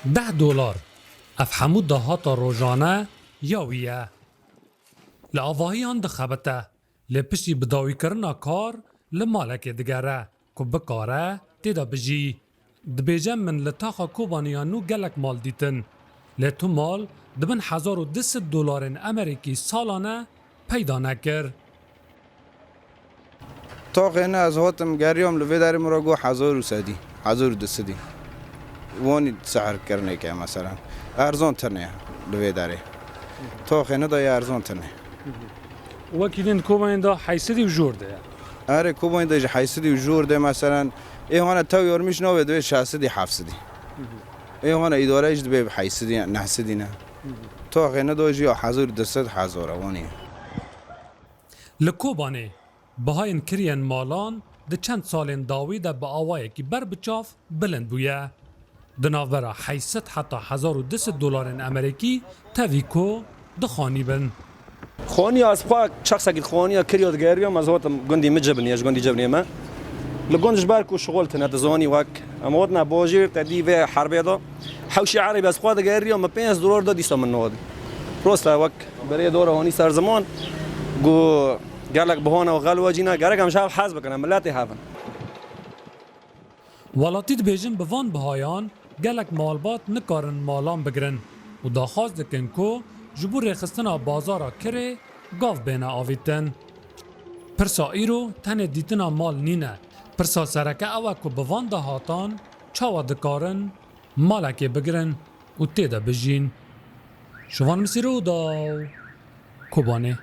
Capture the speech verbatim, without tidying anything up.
Deh dolar. Ev hemû dahata rojane ya wî ye. Li avahiyan dixebite, lê piştî bidawîkirina kar li malekê digere ku bikare tê de bijî. Dibêje, min li taxa Kobanê ya nû gelek mal dîtin. Lê tu mal di bin hezar û du sed dolarên Amerîkî salane peyda nekir. Taxê ne ez hatim geriyam li vê derê min re got hezar û sedî, hezar û du sedî. Wanî sehir kirinê ke mesela. Erzan tine ye li vê derê. Taxê ne de ye erzan tine. Wekî din Kobanê de heysedî û jor de ye. Erê Kobanê de ji heysedî û jor de mesela. Ê hane tew yormiş navê divê şesedî hevsedî. Ê hane îdare jî dibê bi heysedî, nehsedî ne. Taxê ne de jî ya hezar û du sed hezar e wanî. Li Kobanê bihayên kiriyên malan di çend salên dawî de bi awayekî berbiçav bilind bûye. Di navbera heyt sed heta hezar û du sed dolarên Amerîkî tevî ku dixanîbin. Xaniya ez xwe çaxsekî xaniya kiriya digeriyam, ez hatim gundî min Cibnî, ez ji gundî Cibnî me. Li gund ji ber ku şixul tine dizanî wek em hatine bajêr te dî vê herbê de. Hewşî Erebî ez xwe digeriyam, min pênc dolar da dîsa min nodî. Rost e wek berê dora hanî ser ziman ku gelek bihane û xelwecîne, gerek em ji hev hez bikin, em miletê hev in. Welatî dibêjin bi van bihayan gelek malbat nikarin malan bigirin û daxwaz dikin ku ji bo rêxistina bazara kirê gav bêne avîtin. Pirsa îro tenê dîtina mal nîne. Pirsa sereke ew e ku bi van dahatan çawa dikarin malekê bigirin û tê de bijîn. Şivan Misîrodaw, Kobanê.